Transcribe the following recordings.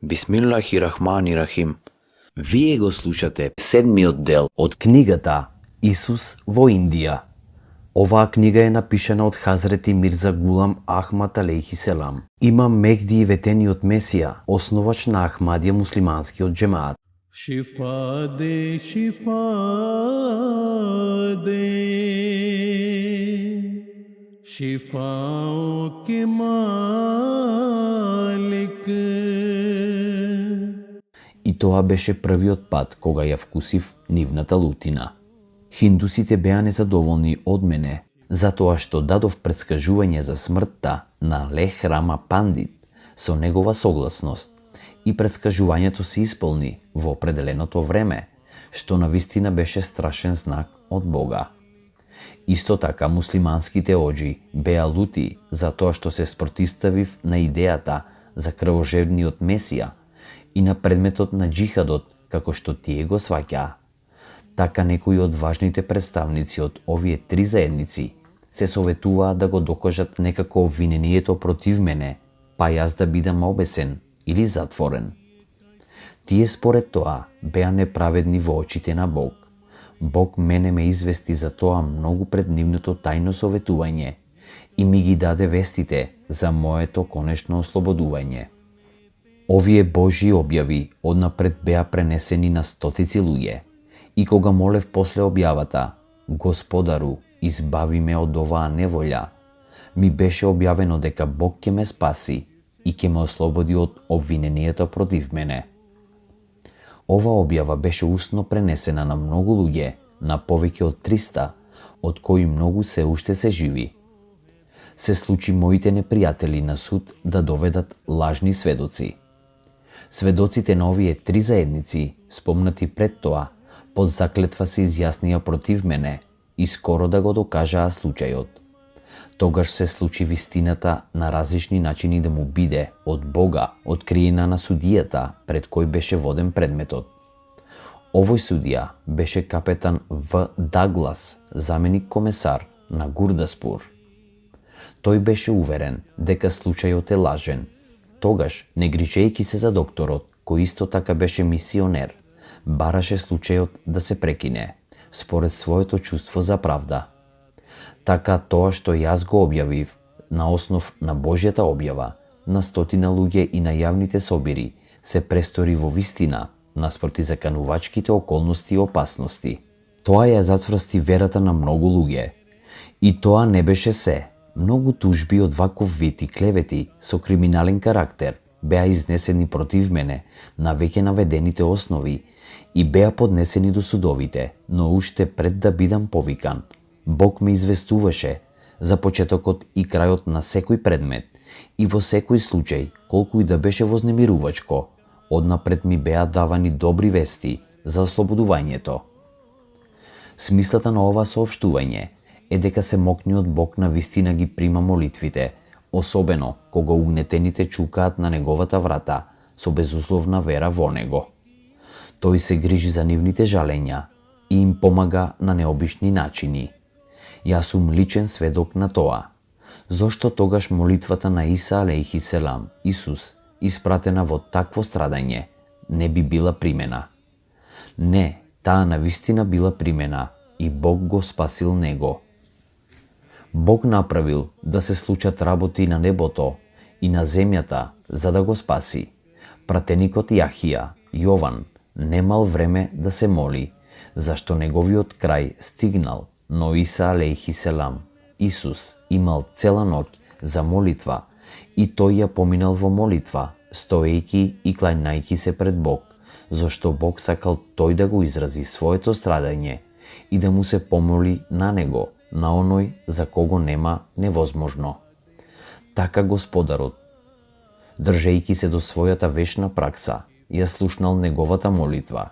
Бисмиллахи-рахмани-рахим. Вие го слушате седмиот дел од книгата Исус во Индија. Оваа книга е напишана од Хазрети Мирза Гулам Ахмад алейхи селам. Имам Мехди ветениот Месија, основач на Ахмадија муслиманскиот џемаат. शिफा दे शिफाओं के मालिक. И тоа беше првиот пат кога ја вкусив нивната лутина. Хиндусите беа незадоволни од мене, затоа што дадов предскажување за смртта на Лех Рама Пандит со негова согласност, и предскажувањето се исполни во определеното време, што навистина беше страшен знак од Бога. Исто така муслиманските оџи беа лути затоа што се спротивставив на идејата за крвожевниот Месија и на предметот на џихадот како што тие го сваќаа. Така некои од важните представници од овие три заедници се советуваа да го докажат некако обвинението против мене, па јас да бидам обесен или затворен. Тие според тоа беа неправедни во очите на Бог. Бог мене ме извести за тоа многу пред нивното тајно советување и ми ги даде вестите за моето конечно ослободување. Овие Божји објави однапред беа пренесени на стотици луѓе и кога молев после објавата Господару, избави ме од оваа неволја, ми беше објавено дека Бог ќе ме спаси и ќе ме ослободи од обвиненијата против мене. Ова објава беше устно пренесена на многу луѓе, на повеќе од 300, од кои многу се уште се живи. Се случи моите непријатели на суд да доведат лажни сведоци. Сведоците на овие три заедници, спомнати пред тоа, под заклетва се изјаснија против мене и скоро да го докажаа случајот. Тогаш се случи вистината на различни начини да му биде од Бога откриена на судијата пред кој беше воден предметот. Овој судија беше капетан В. Даглас, заменик комесар на Гурдаспур. Тој беше уверен дека случајот е лажен. Тогаш, не грижејќи се за докторот, кој исто така беше мисионер, бараше случајот да се прекине, според своето чувство за правда. Така тоа што јас го објавив на основ на Божјата објава на стотина луѓе и на јавните собири се престори во вистина наспроти заканувачките околности и опасности. Тоа ја зацврсти верата на многу луѓе. И тоа не беше се. Многу тужби од ваков вид и клевети со криминален карактер беа изнесени против мене на веќе наведените основи и беа поднесени до судовите, но уште пред да бидам повикан. Бог ме известуваше за почетокот и крајот на секој предмет и во секој случај, колку и да беше вознемирувачко, однапред ми беа давани добри вести за ослободувањето. Смислата на ова соопштување е дека се мокниот Бог на вистина ги прима молитвите, особено кога угнетените чукаат на неговата врата со безусловна вера во него. Тој се грижи за нивните жалења и им помага на необични начини. Јас сум личен сведок на тоа. Зошто тогаш молитвата на Иса алейхи селам, Исус, испратена во такво страдање, не би била примена? Не, таа навистина била примена и Бог го спасил него. Бог направил да се случат работи на небото и на земјата за да го спаси. Пратеникот Јахија, Јован, немал време да се моли, зашто неговиот крај стигнал, но Иса алейхи селам, Исус, имал цела ноќ за молитва и тој ја поминал во молитва, стоејќи и клањајќи се пред Бог, зашто Бог сакал тој да го изрази своето страдање и да му се помоли на него, на оној за кого нема невозможно. Така Господарот, држејќи се до својата вечна пракса, ја слушнал неговата молитва.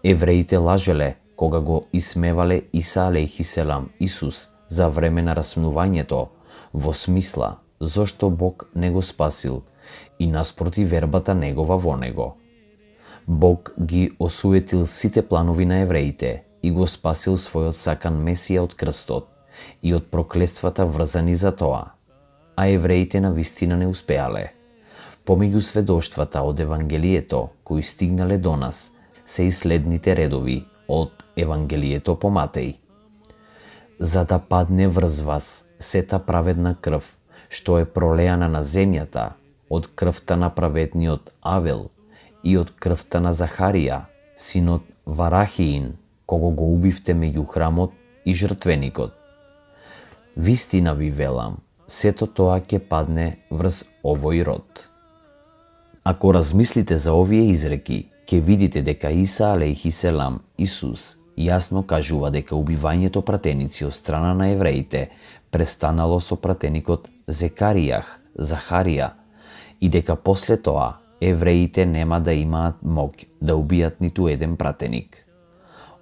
Евреите лажеле кога го исмевале Иса алейхи селам, Исус, за време на раснувањето, во смисла зошто Бог не го спасил и наспроти вербата негова во него. Бог ги осуетил сите планови на евреите и го спасил својот сакан Месија од крстот и од проклетствата врзани за тоа. А евреите на вистина не успеале. Помеѓу сведоштвата од Евангелието кои стигнале до нас се и следните редови од Евангелието по Матеј. За да падне врз вас сета праведна крв, што е пролеана на земјата, од крвта на праведниот Авел и од крвта на Захарија, синот Варахиин, кого го убивте меѓу храмот и жртвеникот. Вистина ви велам, сето тоа ќе падне врз овој род. Ако размислите за овие изреки, ќе видите дека Иса алейхи селам, Исус, јасно кажува дека убивањето пратеници од страна на евреите престанало со пратеникот Зекаријах, Захарија, и дека после тоа евреите нема да имаат моќ да убијат ниту еден пратеник.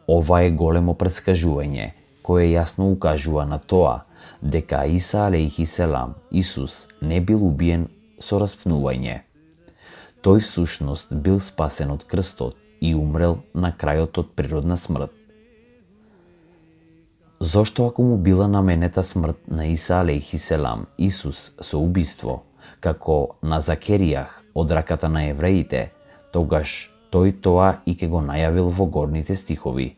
Ова е големо претскажување, кое јасно укажува на тоа дека Иса алейхи селам, Исус, не бил убиен со распнување. Тој всушност бил спасен од крстот и умрел на крајот од природна смрт. Зошто ако му била наменета смрт на Иса алейхи селам, Исус, со убиство, како на Закеријах од раката на евреите, тогаш тој тоа и ке го најавил во горните стихови.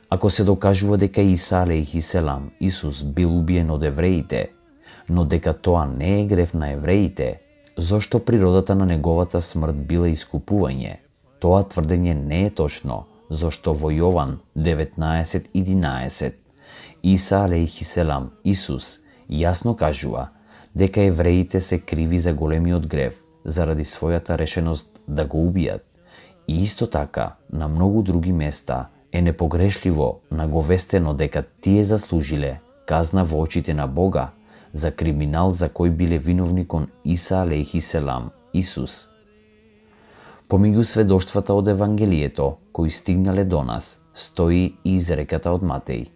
Ако се докажува дека Иса алейхи селам, Исус, бил убиен од евреите, но дека тоа не е грев на евреите, зошто природата на неговата смрт била искупување? Тоа тврдење не е точно, зошто во Јован 19:11 Иса алейхи селам, Исус, јасно кажува дека евреите се криви за големиот грев заради својата решеност да го убијат. И исто така, на многу други места е непогрешливо наговестено дека тие заслужиле казна во очите на Бога за криминал за кој биле виновни кон Иса алейхи селам, Исус. Помеѓу сведоштвата од Евангелието кои стигнале до нас, стои и изреката од Матеј.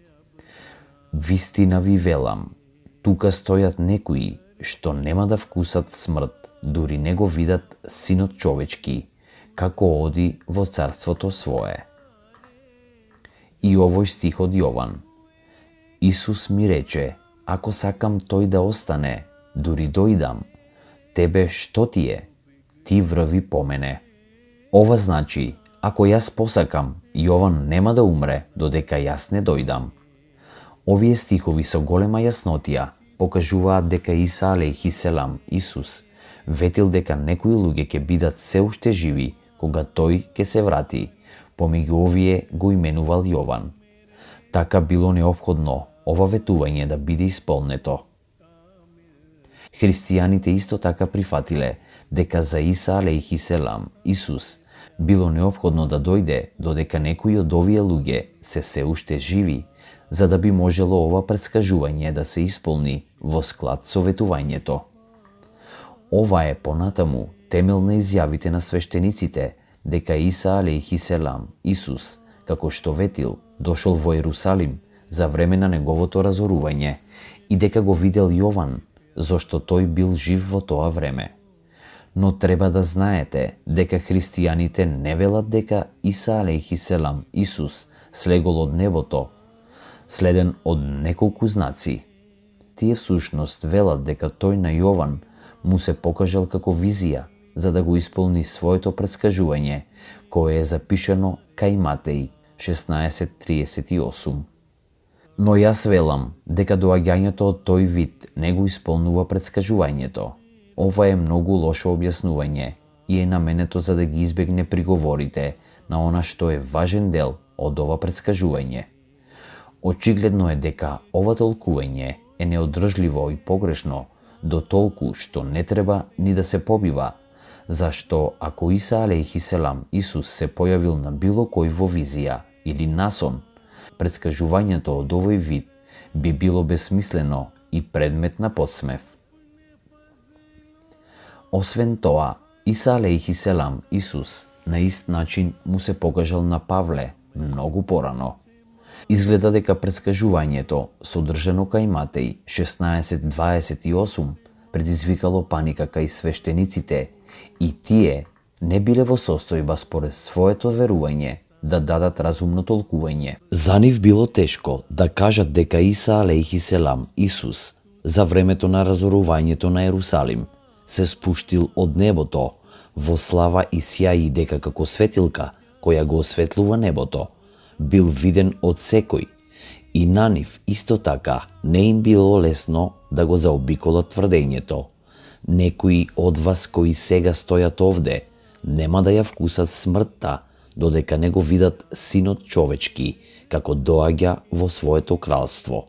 Вистина ви велам, тука стојат некои што нема да вкусат смрт, дури не го видат Синот човечки, како оди во царството свое. И овој стих од Јован. Исус ми рече, ако сакам тој да остане, дури дојдам, тебе што ти е? Ти врви по мене. Ова значи, ако јас посакам, Јован нема да умре додека јас не дојдам. Овие стихови со голема јаснотија покажуваат дека Иса алейхи селам, Исус, ветил дека некои луѓе ќе бидат се уште живи кога тој ќе се врати, помеѓу овие го именувал Јован. Така било неопходно ова ветување да биде исполнето. Христијаните исто така прифатиле дека за Иса алейхи селам, Исус, било неопходно да дојде додека некои од овие луѓе се уште живи, за да би можело ова претскажување да се исполни во склад со ветувањето. Ова е понатаму темел на изјавите на свештениците дека Иса алейхи селам, Исус, како што ветил, дошол во Ерусалим за време на неговото разорување и дека го видел Јован, зашто тој бил жив во тоа време. Но треба да знаете дека христијаните не велат дека Иса алейхи селам, Исус, слегол од небото, следен од неколку знаци. Тие всушност велат дека тој на Јован му се покажал како визија за да го исполни своето претскажување, кое е запишано кај Матеј 16:38. Но јас велам дека доаѓањето од тој вид не го исполнува претскажувањето. Ова е многу лошо објаснување и е наменето за да ги избегне приговорите на она што е важен дел од ова претскажување. Очигледно е дека ова толкување е неодржливо и погрешно до толку што не треба ни да се побива, зашто ако Иса алейхи селам, Исус, се појавил на било кој во визија или насон, претскажувањето од овој вид би било бесмислено и предмет на подсмев. Освен тоа, Иса алейхи селам, Исус, на ист начин му се покажал на Павле многу порано. Изгледа дека претскажувањето, содржано кај Матеј 16:28, предизвикало паника кај свештениците и тие не биле во состојба според своето верување да дадат разумно толкување. За нив било тешко да кажат дека Иса алейхи селам, Исус, За времето на разорувањето на Ерусалим се спуштил од небото во слава и сјај дека како светилка која го осветлува небото, бил виден од секој, и на нив исто така не им било лесно да го заобиколат тврдењето: некои од вас кои сега стојат овде нема да ја вкусат смртта додека не го видат Синот човечки како доаѓа во своето кралство.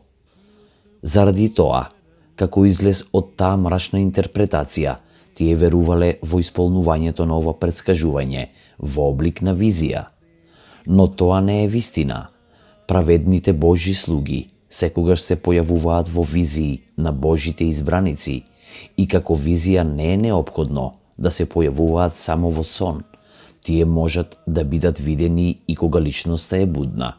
Заради тоа, како излез од таа мрачна интерпретација, тие верувале во исполнувањето на ова претскажување во облик на визија. Но тоа не е вистина. Праведните Божји слуги секогаш се појавуваат во визии на Божите избраници и како визија не е неопходно да се појавуваат само во сон. Тие можат да бидат видени и кога личноста е будна.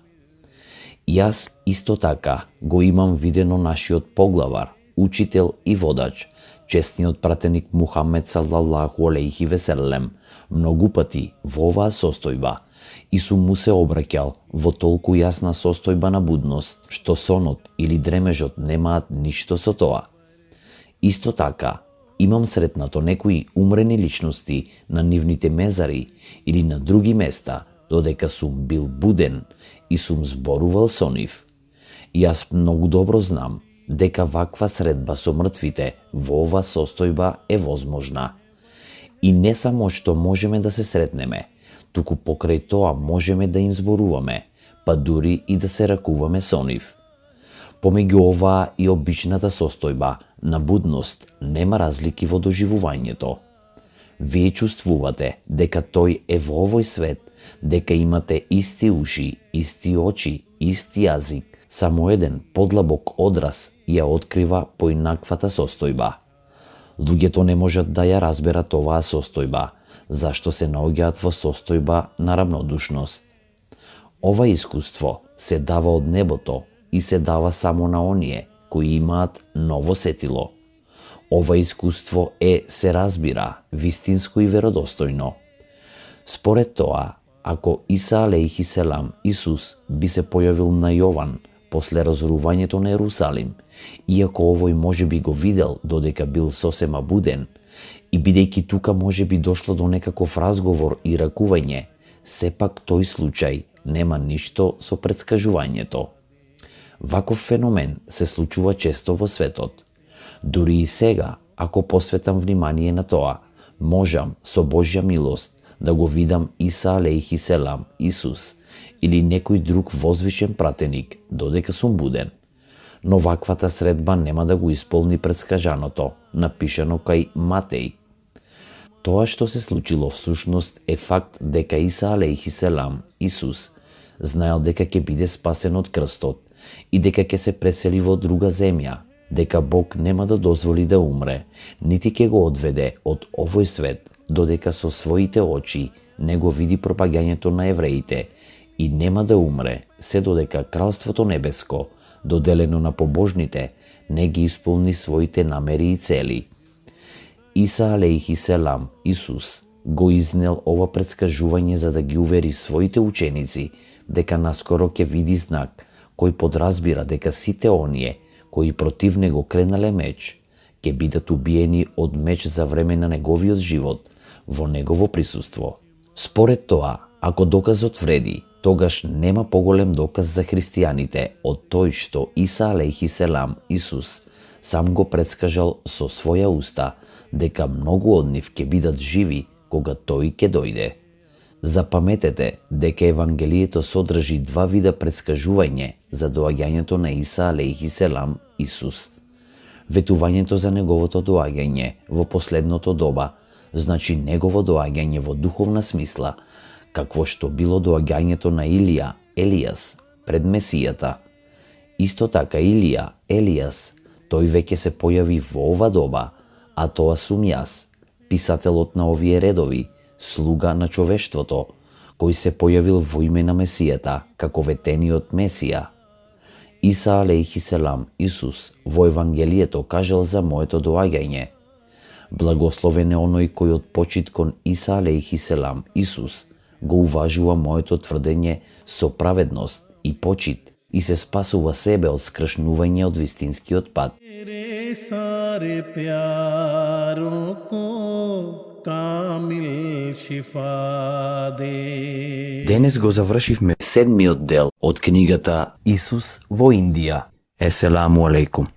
Јас исто така го имам видено нашиот поглавар, учител и водач, честниот пратеник Мухамед салалаху алейхи веселем, многу пати во оваа состојба и сум му се обраќал во толку јасна состојба на будност, што сонот или дремежот немаат ништо со тоа. Исто така, имам сретнато некои умрени личности на нивните мезари или на други места, додека сум бил буден и сум зборувал со нив. Јас многу добро знам дека ваква средба со мртвите во ова состојба е возможна. И не само што можеме да се сретнеме, туку покрај тоа можеме да им зборуваме, па дури и да се ракуваме со нив. Помеѓу оваа и обичната состојба на будност нема разлики во доживувањето. Вие чувствувате дека тој е во овој свет, дека имате исти уши, исти очи, исти јазик, само еден подлабок одраз ја открива поинаквата состојба. Луѓето не можат да ја разберат оваа состојба, зашто се наоѓаат во состојба на рамнодушност. Ова искуство се дава од небото и се дава само на оние кои имаат ново сетило. Ова искуство се разбира вистинско и веродостојно. Според тоа, ако Иса алейхи селам, Исус, би се појавил на Јован после разорувањето на Ерусалим, иако овој може би го видел додека бил сосема буден, и бидејќи тука може би дошло до некаков разговор и ракување, сепак тој случај нема ништо со претскажувањето. Ваков феномен се случува често во светот. Дури и сега, ако посветам внимание на тоа, можам со Божја милост да го видам Иса алейхи селам, Исус, или некој друг возвишен пратеник, додека сум буден. Но ваквата средба нема да го исполни претскажаното, напишано кај Матеј. Тоа што се случило всушност е факт дека Иса алейхи селам, Исус, знаел дека ќе биде спасен од крстот и дека ќе се пресели во друга земја, дека Бог нема да дозволи да умре, нити ќе го одведе од овој свет, додека со своите очи не го види пропагањето на евреите и нема да умре, се додека Кралството небеско, доделено на побожните, не ги исполни своите намери и цели. Иса алейхи селам, Исус, го изнел ова претскажување за да ги увери своите ученици дека наскоро ќе види знак кој подразбира дека сите оние кои против него кренале меч, ќе бидат убиени од меч за време на неговиот живот во негово присуство. Според тоа, ако доказот вреди, тогаш нема поголем доказ за христијаните од тој што Иса алейхи селам, Исус, сам го предскажал со своја уста дека многу од нив ќе бидат живи кога тој ќе дојде. Запаметете дека Евангелието содржи два вида предскажување за доаѓањето на Иса алейхи селам, Исус. Ветувањето за неговото доаѓање во последното доба, значи негово доаѓање во духовна смисла, какво што било доаѓањето на Илија, Елијас, пред Месијата. Исто така Илија, Елијас, тој веќе се појави во ова доба, а тоа сум јас, писателот на овие редови, слуга на човештвото, кој се појавил во име на Месијата, како ветениот Месија. Иса алейхи селам, Исус, во Евангелието кажал за моето доаѓање: благословен е оној кој од почит кон Иса алейхи селам, Исус, го уважува моето тврдење со праведност и почит и се спасува себе од скршнување од вистинскиот пат. सारे प्यारों को कामिल शिफा दे। Денес го завршивме седмиот дел од книгата Исус во Индија. Еселаму алейкум.